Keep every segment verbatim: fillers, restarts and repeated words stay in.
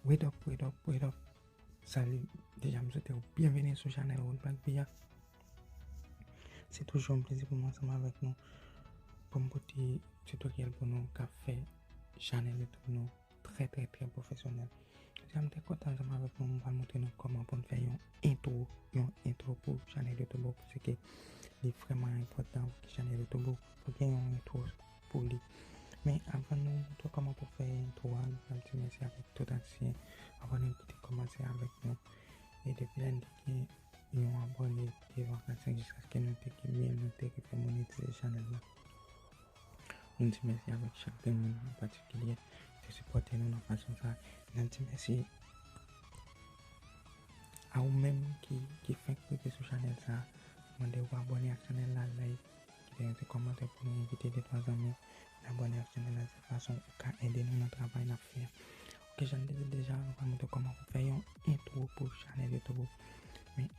What up, what up, what up? Salut, deja m swete w byenveni sou chanèl Road Black P a. Se toujou yon plezi pou mwen ansanm avèk nou, pou m pote tutorial pou nou k ap fè chanèl YouTube nou trè, trè, trè pwofesyonèl. Jodi a m trè kontan ansanm avèk nou, m pral montre nou kòman pou n fè yon entwo, yon entwo pou chanèl YouTube ou, paske li vrèman enpòtan pou ke chanèl YouTube ou, pou gen yon entwo pou li. Men avan nou montre kòman pou fè entwo a, nou pral di mèsi avèk tout ansyen abòne ki te kòmanse avèk nou. E depi lè n te gen yon abòne devan kat san jiskaske nou te gen mil, nou te rive monetize chanèl la. Nou di mèsi avèk chak grenn moun an patikilye ki te sipòte nou nan fason sa. Nou di mèsi a ou menm ki, ki fenk rive sou chanèl sa. Mande w abòne ak chanèl la, like, kite yon ti kòmantè pou nou, envite de twa zanmi w abòne ak chanèl la. Se fason ou ka ede nou nan travay n ap fè a. Ok, jan n te di deja, nou pral montre kòman pou fè yon entwo pou chanèl YouTube ou. Men,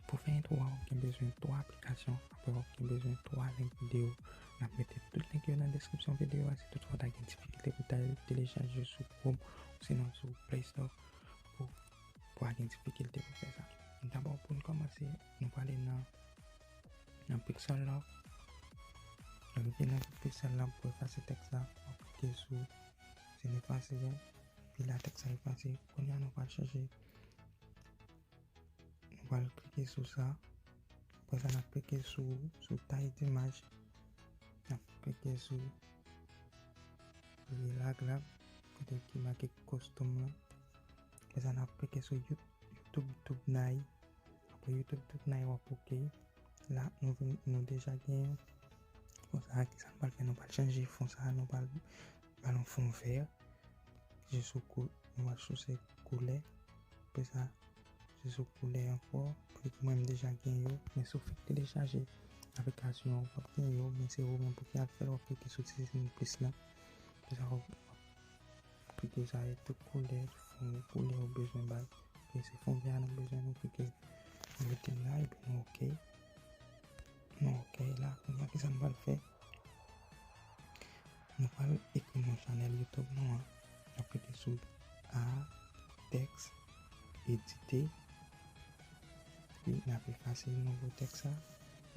pou fè entwo a, w ap gen bezwen twa aplikasyon. Apre, w ap gen bezwen twa link videyo. N ap mete tout link yo nan deskripsyon videyo a. Si toutfwa w ta gen difikilte pou ta telechaje sou Chrome, osinon sou Play Store, pou, pou w pa gen difikilte pou fè sa. Dabò, pou n kòmanse, nou prale nan, nan Pixel Lab. Lè w rive nan Pixel Lab, pou efase tèks la, w ap klike sou, se n efase a, epi la tèks la efase. Kounye a, nou pral chèche, nou pral klike sou sa. Apre sa, n ap klike sou, sou tay dimaj. N ap klike sou relag la, kote ki make custom la. Apre sa, n ap klike sou You-, YouTube Thumbnail. Apre YouTube Thumbnail, w ap ok. La, nou vin, nou deja gen fon sa a. Kisa nou pral fè? Nou pral chanje fon sa a. Nou pral ba l yon fon vè. Jis sou kou-, nou pral chanje koulè. Apre sa, jis sou koulè ankò. Plis mwen m deja gen yo. Men si w fèk telechaje aplikasyon an, w p ap gen yo. Men se ou menm pou ki al fè l. W ap klike sou ti siy plis la. Apre sa, w ap klike sa e tout koulè, fon, koulè ou bezwen ba l. Ok, se fon vè a nou bezwen, nou klike, nou mete l la, epi nou ok. Nou ok la, kounye a, kisa nou pral fè? Nou pral ekri non chanèl YouTube nou an. N ap klike sou A, tèks, edite. Epi n ap efase nouvo tèks la.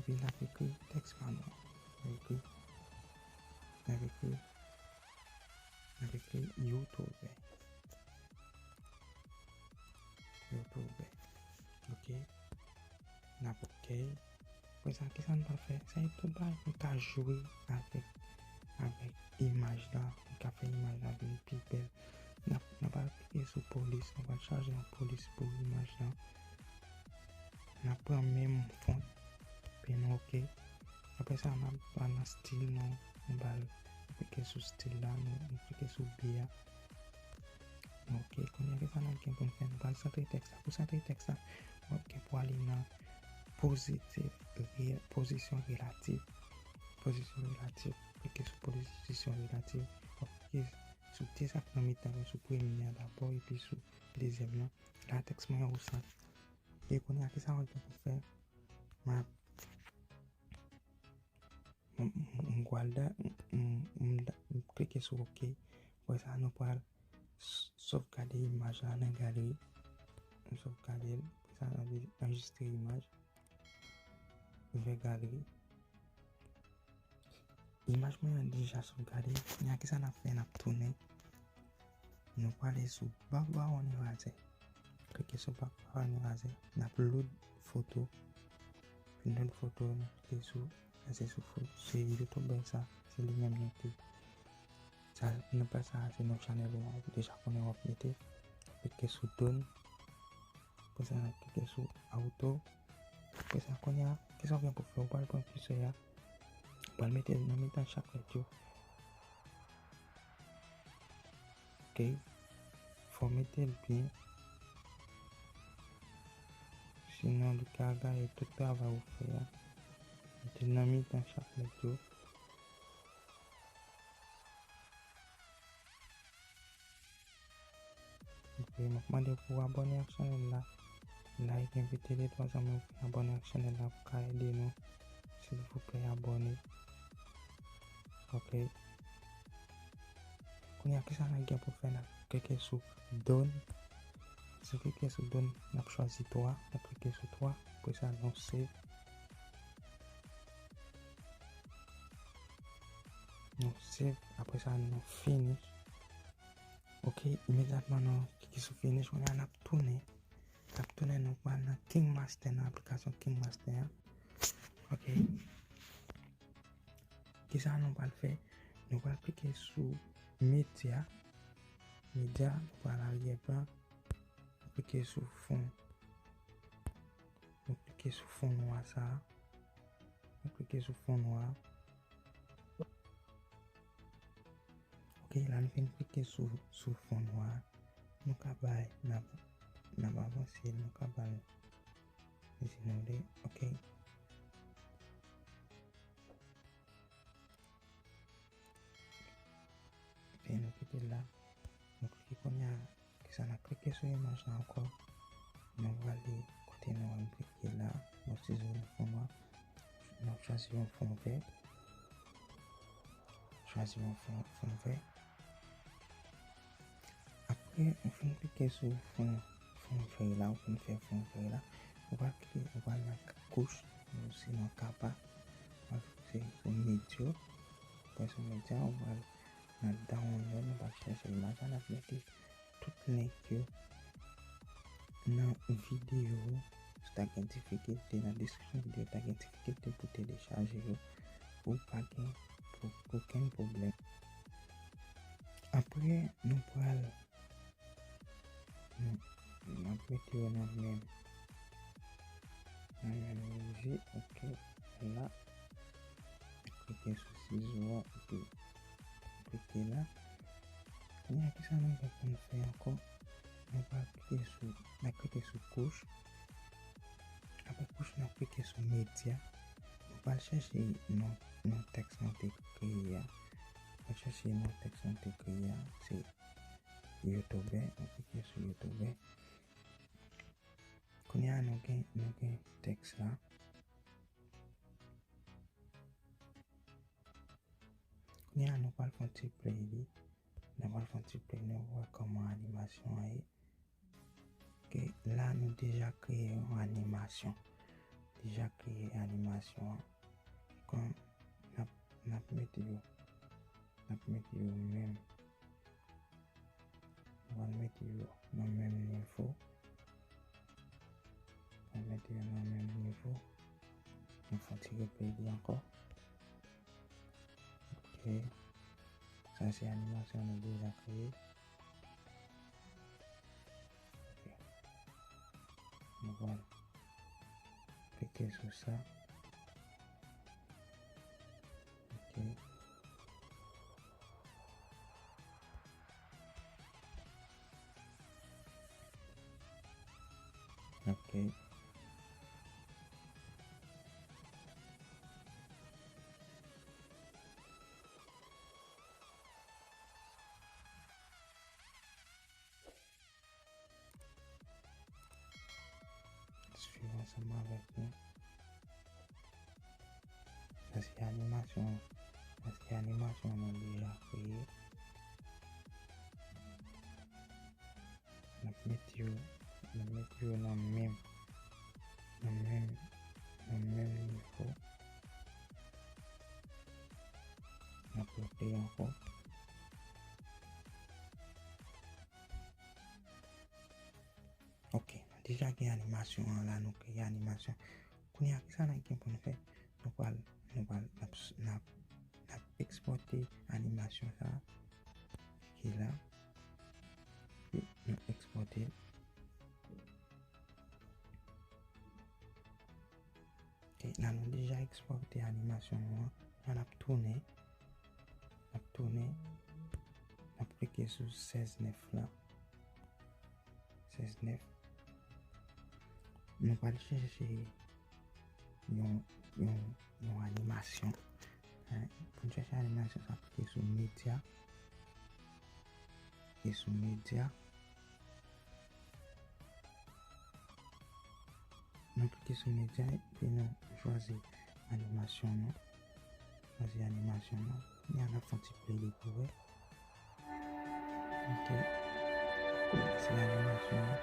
Epi n ap ekri tèks pa nou an. N ap ekri, n ap ekri N ap ekri YouTube. YouTube. Ok. N ap ok. Apre sa, kisa n pral fè? Sa e tout bagay pou n ka jwe avèk, avèk imaj la, pou n ka fè imaj la vin pi bèl. N ap, n ap al klike sou polis, n ap al chaje yon polis pou imaj la. N ap pran menm font, epi nou ok. Apre sa, n ap al nan stil nou, nou ba l, nou klike sou stil la, nou, nou klike sou bi a. Ok, kounye a, kisa n ap gen pou n fè? Nou pral santre tèks la. Pou santre tèks la, w ap gen pou ale nan pozitif, re-, pozisyon relatif. Pozisyon relatif, klike sou pozisyon relatif. W ap klike sou ti sa k nan mitan yo, sou premye a dabò, epi sou dezyèm nan. La, tèks mwen an o sant. E kounye a, kisa w ap gen pou fè? M ap, m, m, m pral da, m, m, m da, m klike sou ok. Apre sa, nou pral s-, sovgade imaj la nan galeri. Nou sovgade l. Apre sa, n ap anrejistre imaj. Ouvè galeri. Imaj mwen an deja sovgade. Kounye a, kisa n ap fè? N ap tounen. Nou prale sou bak bawon eraze. Klike sou bak bawon eraze. N ap load foto. Epi load foto, nou klike sou, sa se sou fo-, se youtubè sa. Se li menm nou te. Sa, nan paj sa, se non chanèl ou an. Ou deja konnen w ap mete. Klike sou done. Apre sa, n ap klike sou auto. Apre sa, kounye a, kisa w gen pou fè? Ou pral pran kisè a, ou pral mete l nan mitan chak lèt yo. Ok. Fò w mete l byen. Sinon, li ka gaye tout travay ou fè a. Mete l nan mitan chak lèt yo. Ok, m ap mande w pou w abòne ak chanèl la. Like, envite de twa zanmi w pou abòne ak chanèl la pou ka ede nou. Silvouplè, abòne. Ok. Kounye a, kisa n ap gen pou fè? N ap klike sou done. Si w klike sou done, n ap chwazi twa, n ap klike sou twa, apre sa nou save. Nou save, apre sa nou finish. Ok, imedyatman nou klike sou finish, kounye a n ap tounen. N ap tounen, nou pral nan KineMaster, nan aplikasyon KineMaster an. Ok. Kisa nou pral fè? Nou pral klike sou medya. Medya, nou pral aryè plan. Nou klike sou fon. Nou klike sou fon nwa sa a. Nou klike sou fon nwa a. Ok, la nou fin klike sou, sou fon nwa a. Nou ka bay, n ap, n ap avanse, nou ka bay si nou vle. Ok. Epi nou kite l la. Nou klike kounye a, kisa n ap klike sou imaj la ankò. Nou prale kote nou wè m klike la. Nou sizo nan fon nwa. Nou chwazi yon fon vè. Chwazi yon fon, fon vè. Apre, ou fin klike sou fon, fon vè la, ou fin fè fon vè la, ou pral klike, ou pral nan kouch, ou sinon kapa, ou pral klike sou medya, apre sou medya, ou pral nan download, nou pral chèche imaj la, n ap mete tout link yo nan videyo, si w ta gen difikilte, nan deskripsyon videyo, w ta gen difikilte pou telechaje yo, ou pa gen pou, okenn pwoblèm. Apre, nou pral, nou, n ap mete yo nan menm, nan menm nivo, ok, la. Klike sou sizo a, epi klike la. Kounye a, kisa nou gen pou n fè ankò? Nou pral klike sou, n ap klike sou kouch. Apre kouch, n ap klike sou medya. Nou pral chèche non, non tèks nou te kreye a. Nou pral chèche non tèks nou te kreye a. Se YouTuber. Nou klike sou YouTuber. Kounye a, nou gen, nou gen tèks la. Kounye a, nou pral fè yon ti play li. Nou pral fè yon ti play, nou wè kòman animasyon an ye. Ok, la, nou deja kreye yon animasyon. Deja kreye animasyon an. Kon, n ap, n ap mete yo. N ap mete yo menm. Nou pral mete yo nan menm nivo. Nou pral mete yo nan menm nivo. Nou fè yon ti replay li ankò. Ok. Sa se animasyon nou deja kreye. Ok. Nou pral klike sou sa. Ok. Ok. Swiv ansanm avèk nou. Sa se animasyon, sa se animasyon nou deja kreye. N ap mete yo, n ap mete yo nan menm, nan menm, nan menm nivo. N ap replay ankò. Ok, nou deja gen animasyon an la, nou kreye animasyon. Kounye a, kisa n ap gen pou n fè? Nou pral, nou pral, n ap, n ap, n ap ekspòte animasyon sa a ki la. Epi nou ekspòte l. Ok, la nou deja ekspòte animasyon nou an. La n ap tounen. N ap tounen. N ap klike sou sèz nèf la. Sèz nèf. Nou pral chèche yon, yon, yon animasyon. Hein? Pou n chèche animasyon, sa klike sou medya. Klike sou medya. Nou klike sou medya, epi nou chwazi animasyon nou. Chwazi animasyon nou. Kounye a n ap fè yon ti play li pou wè. Ok. Kòmanse animasyon an.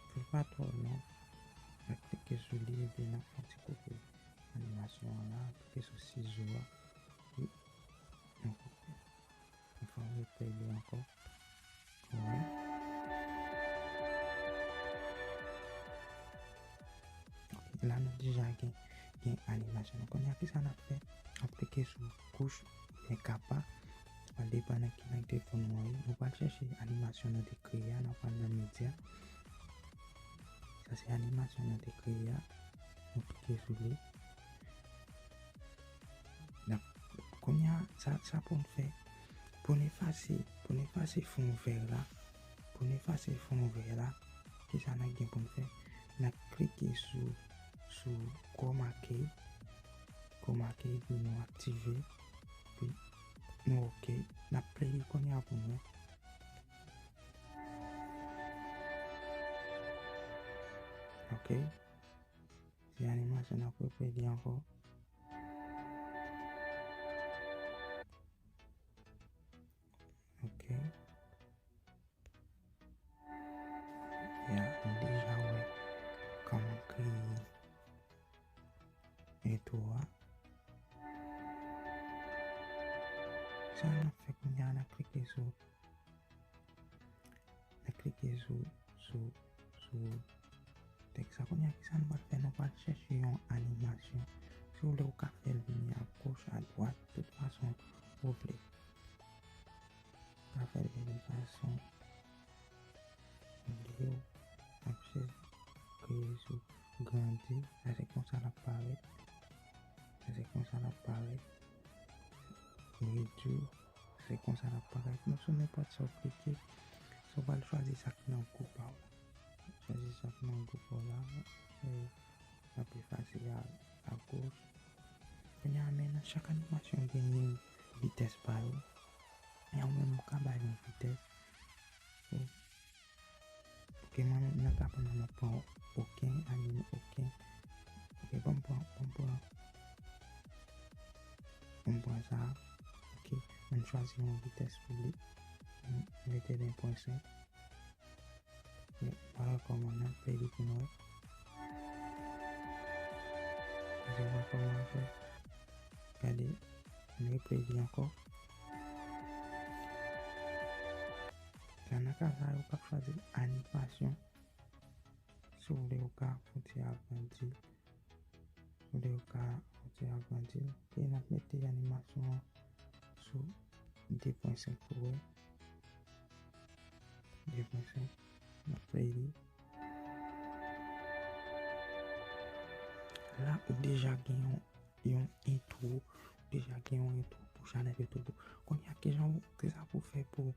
Fè l pa twò long. N ap klike sou li epi n ap fè yon ti koupe animasyon an la. Klike sou sizo a. Epi n koupe. N fè yon replay li ankò. Wi. Ok, la nou deja gen, gen animasyon. Kounye a, kisa n ap fè? N ap klike sou kouch oubyen kapa. Sa depann nan ki lang telefòn ou an ye. Nou pral chèche animasyon nou te kreye a, n ap al nan medya. Sa se animasyon nou te kreye a. Nou klike sou li. N ap, kounye a, sa, sa pou n fè, pou n efase, pou n efase fon vè la, pou n efase fon vè la, kisa n ap gen pou n fè? N ap klike sou, sou chroma key, chroma key, epi nou aktive, epi nou ok. N ap play li kounye a pou nou wè. Ok. Se animasyon n ap replay li ankò. Ok. Ya, nou deja wè kòman kreye entwo a. Sa n ap fè kounye a, n ap klike sou N ap klike sou, sou, sou tèks la. Kounye a, kisa nou pral fè? Nou pral chèche yon animasyon. Si w vle, ou ka fè l vini agoch, adwat, tout fason ou vle. Ou ka fè l vini fason ou vle. Ou ap chèche kreye sou grandi. Sa se konsa l ap parèt. Sa se konsa l ap parèt. Redui. Se konsa l ap parèt. Non, sou nenpòt sa w klike, sa w pral chwazi sa k nan gwo pa w la. Chwazi sa k nan gwo pa w la. E l ap efase a, agoch. Kounye a, men nan chak animasyon genyen vitès pa yo. E ou menm ou ka bay yon vitès. So, Ok, mwen menm nan ka pa mwen pran okenn anime, okenn. Ok, ban m pran, ban m pran, ban m pran sa. Ok, mwen chwazi yon vitès pou li. M mete ven pwen senk. Ok, vwala kòman n ap fè li pou nou wè. Gade kòman l fè. Gade, m replay li ankò. Sa nan ka sa, ou ka chwazi animasyon. Si w vle, ou ka fè ti agrandi. Si w vle, ou ka fè ti agrandi. E n ap mete animasyon an sou de pwen senk pou wè. De pwen senk. N ap play li. La, ou deja gen yon, yon entwo. Ou deja gen yon entwo pou chanèl YouTube ou. Kounye a, kijan ou, kisa pou w fè pou,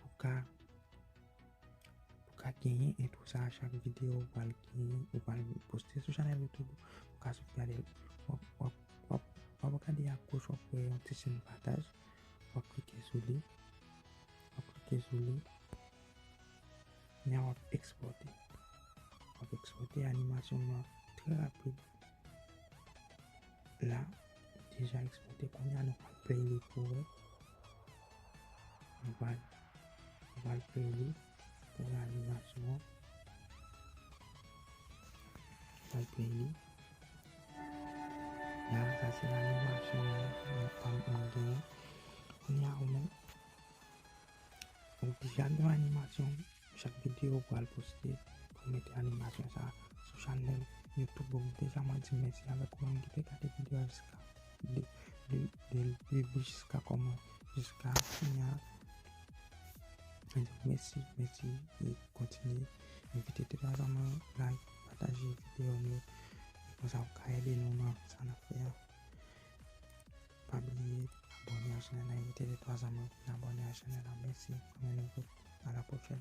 pou ka, pou ka genyen entwo sa a chak videyo ou pral genyen, ou pral poste sou chanèl YouTube ou, ou ka sot gade l. W ap, w ap, w ap, w ap gade agoch, w ap wè yon ti siy pataj. W ap klike sou li. W ap klike sou li. Kounye a w ap ekspòte. W ap ekspòte animasyon nan trè rapid. La, deja ekspòte. Kounye a nou pral play li pou wè. Nou pral, nou pral play li pou wè animasyon an. Nou pral play li. La, sa se animasyon an, an, an, an genyen. Kounye a ou menm, ou deja gen animasyon, chak videyo ou pral poste, ou mete animasyon sa a sou chanèl YouTube ou. Deja mwen di mèsi avèk ou menm ki te gade videyo a jiska de, de, de, de, de jiska kòman, jiska kounye a. Mwen di mèsi, mèsi, e kontinye envite de twa zanmi w, like, pataje videyo nou yo. Konsa w ka ede nou nan sa n ap fè a. Pa bliye abòne a chanèl la, envite de twa zanmi w vin abòne a chanèl la. Mèsi, mwen renmen nou tout. A la pwochèn.